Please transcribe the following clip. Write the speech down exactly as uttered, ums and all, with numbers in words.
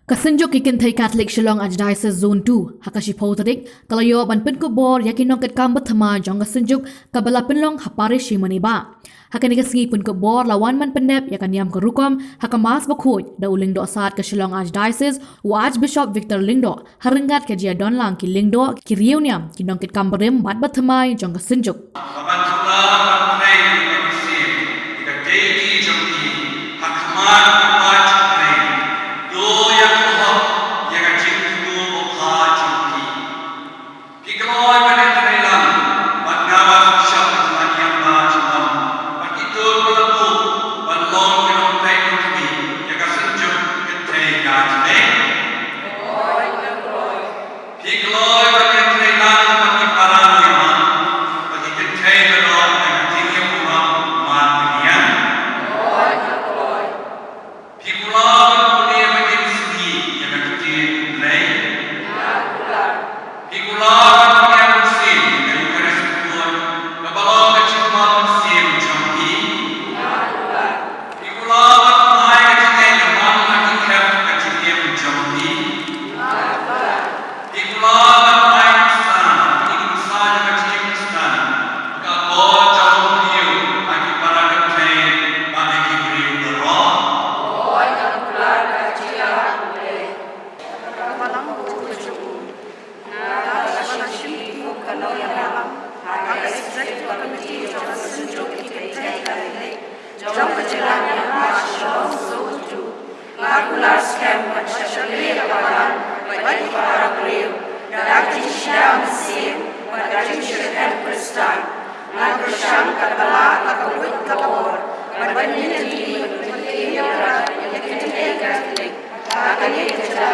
Ka Synjuk ki Kynthei Katholik Shillong Archdiocese Zone two, ha ka shiphew tarik, ka la ïoh ban pynkup bor ïa ki nongkitkam bathymmai jong ka Synjuk kaba la pynlong ha Parish Shimanibah. Ha kane ka sngi pynkup bor la wan ban pyndep ïa ka niam ka rukom ha ka Mass Bakhuid da u Lyngdoh Sad ka Shillong Archdiocese, u Archbishop Victor Lyngdoh, ha ryngkat ka jingdonlang ki lyngdoh, ki riewniam, ki nongkitkam barim bad bathymmai jong ka Synjuk. Ban khublei ban khublei ïa ka mynsiem, ïa ka deity jong phi, ha khmat u Blei jong phi. To ïa ka hok, ïa ka jingthmu bapha jong phi. Phi kloi ban ïatrei lang bad nga, bad u Bishop, bad ki imam jong nga, bad kito kiba la buh ban long ki nongpeit nongkhmih ïa ka Synjuk Kynthei Katholik. Phi kloi ban ïatrei lang bad ki para nongïalam, bad ki kynthei baroh na ka jingïaburom markylliang. Phi kular ban pule bad ïa ka sngi ïa ka ktien U Blei. Phi kular ban pule ïa ka mynsiem ïa ka Eucharist Bakhuid, kaba long ka jingmut mynsiem jong phi. Phi kular ban pule ïa ka jingngeit, ka jingkhep, ka jingim jong phi. Phi kular ban ai nongsan, phi kular ban ai nongsan, ka bor jong u briew, ha ki para kynthei, bad ha ki briew baroh. Jong ka jylla Myanmar, Shillong Zone two. Nga kular skhem ba sha kane ka balang, bad ki para briew, da ka jingshah mynsiem, bad ka jingshakri Khristan. Nga kyrshan katba lah ka wit ka bor, bad ban ïa ka jingïatrei, ïa ka jingïatrei, ha kane ka jylla.